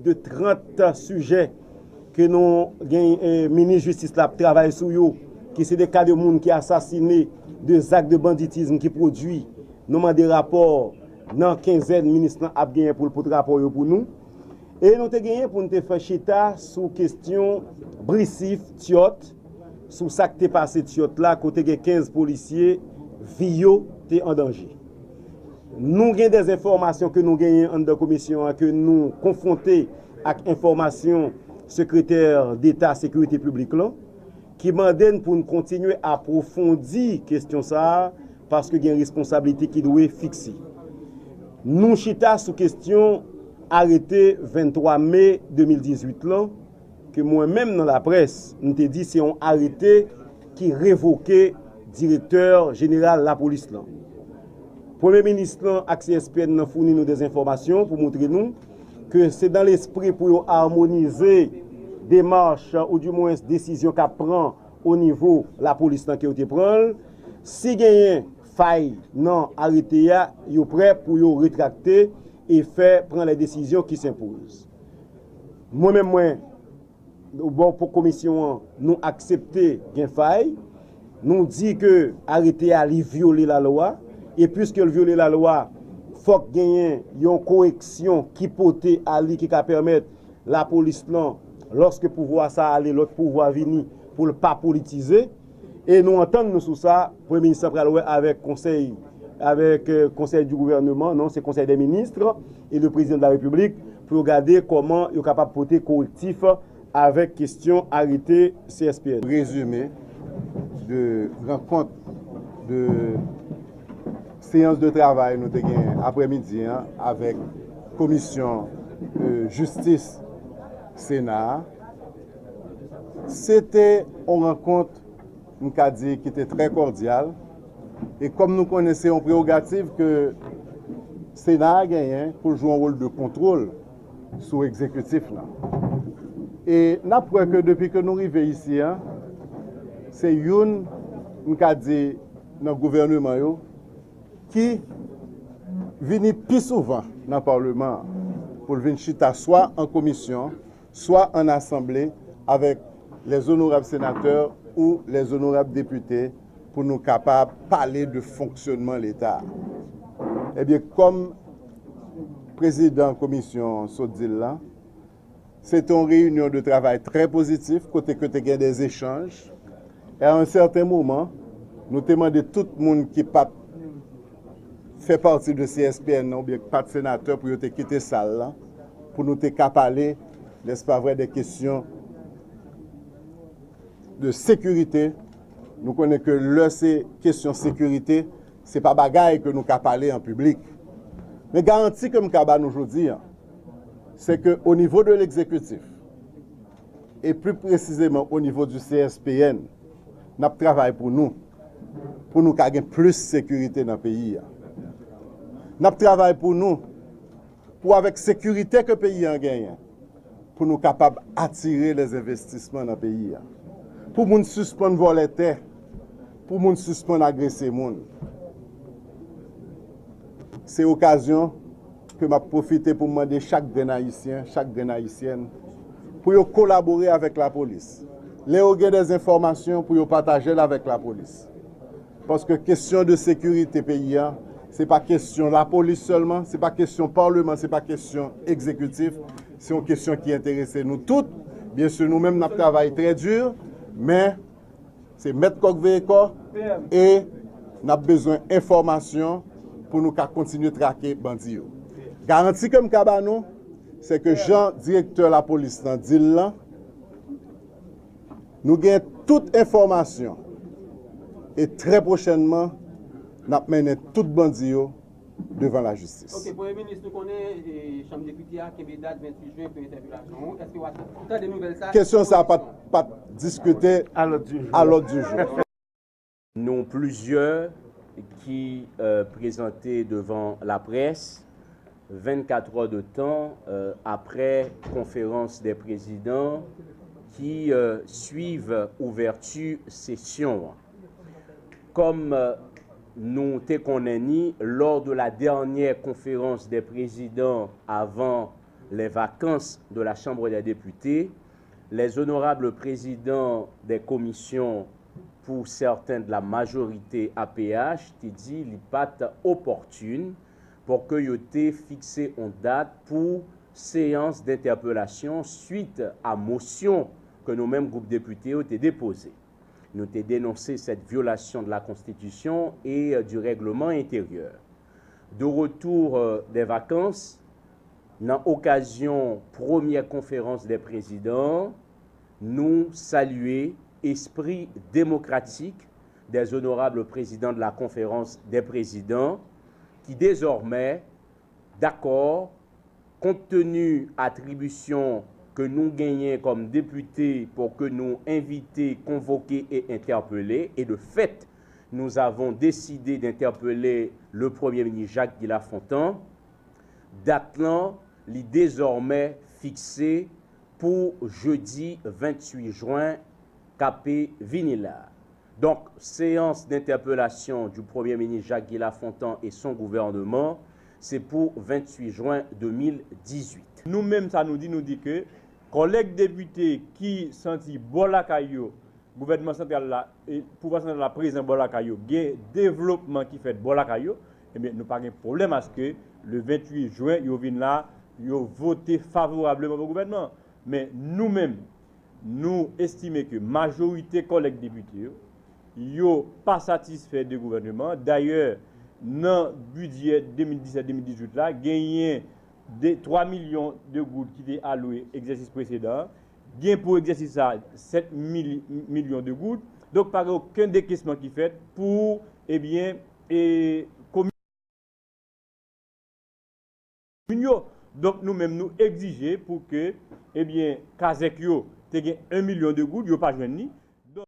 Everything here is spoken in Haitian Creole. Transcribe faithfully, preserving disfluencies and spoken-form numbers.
de trant sijè ke nou gen, eh, minis jistis la ap travay sou yo, ki se de ka de moun ki asasine, de zak de banditism ki pwodui. Nou mande rapò nan kenzèn minis lan ap genyen pou l pote rapò yo pou nou. E nou te genyen pou n te fè chita sou kesyon Brisif, Tyòt, sou sa k te pase Tyòt la, kote gen kenz polisye, vi yo te an danje. Nou gen de enfòmasyon ke nou genyen anndan komisyon an, ke nou konfwonte ak enfòmasyon Sekretè Deta Sekirite Piblik lan, ki mande n pou n kontinye apwofondi kesyon sa a, paske gen responsablite ki dwe fikse. Nou chita sou kesyon arete venntwa me de mil dizuit lan, ke mwen menm nan laprès, m te di se yon arete ki revoke direktè jeneral lapolis lan. Premye minis lan ak C S P N nan founi nou de enfòmasyon pou montre nou ke se dan lespri pou yo amonize demach, oudimwens desizyon k ap pran o nivo lapolis lan ke yo te pran l. Si genyen fay nan arete a, yo prè pou yo retrakte e fè pran lè desizyon ki senpoz. Mwen menm mwen, bò pou komisyon an, nou aksepte gen fay. Nou di ke arete a li vyole lalwa. E piske l vyole lalwa, fòk genyen yon koreksyon ki pote a li ki ka pèmèt lapolis lan, lòske pouvwa sa ale, lòt pouvwa vini, pou l pa politize. E nou antann nou sou sa, Premye Minis lan pral wè avèk konsèy, avèk, euh, konsèy di gouvèneman, non, se konsèy dè minis e le prezidan de la repiblik, pou yo gade kòman yo kapab pote korektif avèk kesyon arete C S P N. Rezime de rankont de seyans de travay nou te gen aprèmidi an avèk komisyon, euh, jistis Sena a. Se te yon rankont, m ka di, ki te trè kòdyal. E kòm nou konnen, se yon prewogativ ke Sena a genyen pou l jwe yon wòl de kontwòl sou egzekitif lan. E n ap wè ke depi ke nou rive isi a, se youn, m ka di, nan gouvèneman yo ki vini pi souvan nan Palman an pou l vin chita swa an komisyon, swa an asanble avèk les honorables sénateurs ou les honorables députés pou nou kapab pale de fonksyonman Leta. Ebyen, kòm prezidan komisyon sot di l lan, se te yon reyinyon de travay trè pozitif, kote ke te gen de echanj. E a yon sèten moman, nou te mande tout moun ki pa t fè pati de C S P N nan oubyen ki pa t senatè pou yo te kite sal lan, pou nou te ka pale, nèspa vrè, de kesyon de sekirite. Nou konnen ke lè se kesyon sekirite, se pa bagay ke nou ka pale an piblik. Men garanti ke m ka ba nou jodi a, se ke o nivo de legzekitif, e pli presizeman o nivo di C S P N, n ap travay pou nou, pou nou ka gen plis sekirite nan peyi a. N ap travay pou nou, pou avèk sekirite ke peyi a genyen, pou nou kapab atire lèzenvestisman nan peyi a. Pou moun sispann vòlè tè, pou moun sispann agrese moun. Se okazyon ke m ap pwofite pou m mande chak grenn Ayisyen, chak grenn Ayisyèn, pou yo kolabore avèk lapolis. Lè yo gen de enfòmasyon, pou yo pataje l avèk lapolis. Paske kesyon de sekirite peyi a, se pa kesyon lapolis sèlman, se pa kesyon palman, se pa kesyon egzekitif, se yon kesyon ki enterese nou tout. Byen si, nou menm, n ap travay trè di, men se mèt kòk veye kò, e n ap bezwen enfòmasyon pou nou ka kontinye trake bandi yo. Garanti ke m ka ba nou, se ke jan direktè lapolis lan di l lan, nou gen tout enfòmasyon, e trè pwochènman, n ap mennen tout bandi yo devan lajistis. Ok, Premye Minis, nou konnen, e, Chanm Depite a kenbe dat venntuit jen pou entèpelasyon ou. Èske w ap tande nouvèl sa? Kesyon sa pa t, pa t diskite a lòd di jou. Nou plizyè ki, euh, prezante devan laprès vennkat è de tan, euh, aprè konferans dè prezidan ki, euh, suiv ouvèti sesyon an. Kòm, euh, nou te konnen ni, lors de la dernière conférence des présidents avant Les vacances de la Chambre des députés, les honorables présidents des commissions pour certains de la majorité A P H te di li pa t opòtin pou ke yo te fikse yon dat pou seyans dentèpelasyon swit a mosyon ke nou menm gwoup depite yo te depoze. Nou te denonse cette violation de la Constitution et du règlement intérieur. De retour euh, des vacances, nan okazyon premyè konferans dè prezidan, nou salye espri demokratik des honorables présidents de la conférence des présidents ki dezòmè dakò, kont tenu atribisyon ke nou genyen kòm depite pou ke nou envite, konvoke e entèpele, et de fait, nous avons décidé d'interpeller le Premier ministre Jacques Guy Lafontant, dat lan li dezòmè fikse pou jedi venntuit jwen k ape vini la. Donc, séance d'interpellation du Premier ministre Jacques Guy Lafontant et son gouvernement, c'est pour vingt-huit juin deux mille dix-huit. Nou menm, sa nou di, nou di ke kòlèg depite ki santi bò lakay yo, gouvènman santral la, e pouvwa santral la prezan bò lakay yo, gen devlopman ki fèt bò lakay yo, ebyen, nou pa gen pwoblèm aske le venntuit jwen, yo vin la, yo vote favorableman pou gouvènman. Men nou menm, nou estime ke majorite kòlèg depite yo, yo pa satisfè de gouvèneman. Dayè, nan bidjè de mil disèt de mil dizuit la, genyen de twa milyon de goud ki te alwe egzèsis presedan an. Gen pou egzèsis sa sèt mil milyon de goud. Donk, pa gen okenn dekesman ki fèt pou, ebyen, e, komin yo. Donk, nou menm, nou egzije pou ke, ebyen, kazèk yo te gen en milyon de goud, yo pa jwenn li.